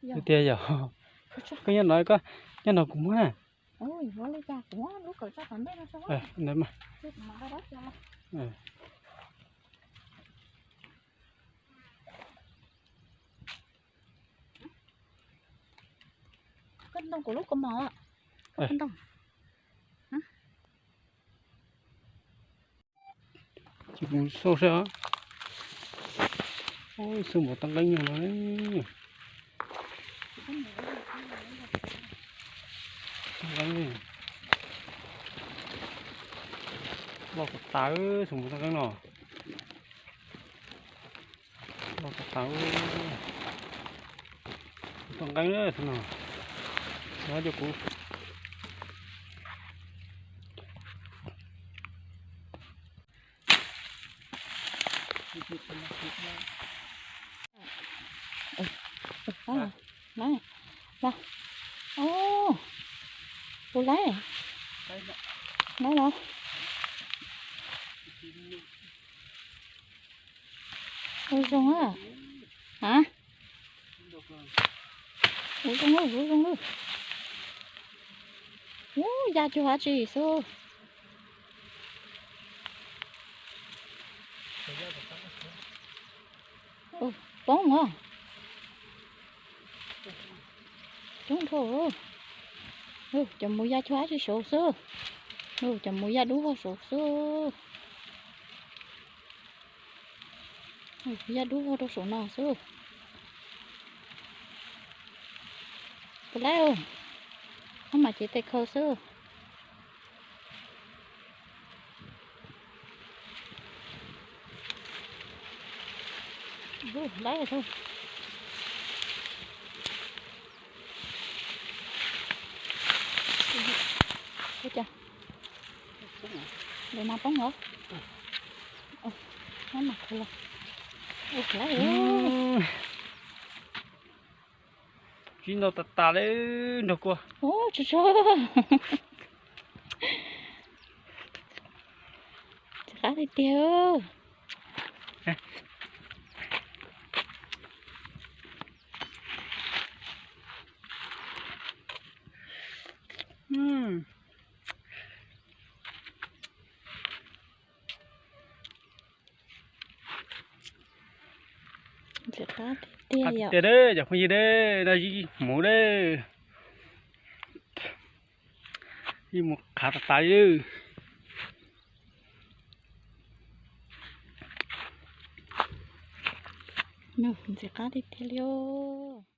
Tiag yog. Koj nyob no, koj nyob no kuv muab na. Ntawd mas. Koj ntoo kuv lub kaus mom. Koj ntoo. Ces kuv xauj saib. Xauj npaum toj nqeeb no. Loj tas tas, xauj npaum toj nqeeb no. Loj tas tas. Toj nqeeb no, no cov kuv. Ua, ua, ua, ua, ua, ua zoo a. Hab, ua zoo lawm, ua zoo lawm. Ub, ya cuag dab tsi xwb. Poob os. Coob dhau. Cov mus ya cuag dab tsi saud xwb. Cov mus ya dub vog saud xwb. Ya dub vog rau saum no xwb. Puas laib, maj mam cev tes khaws xwb. Laib, ua cas, lawv mas poob os. Maj mam khaws los. Ua laib. Tsis ntau tas tas li nraug kua. Ub, tsuag tsuag. Ntxim qab tiag tiag. Ntxim qab tiag tiag yom. Tiag tiag, cov phooj ywg, no yij mus lawm. Yij mus qhav tas tas li. Ntxim qab tiag tiag li os.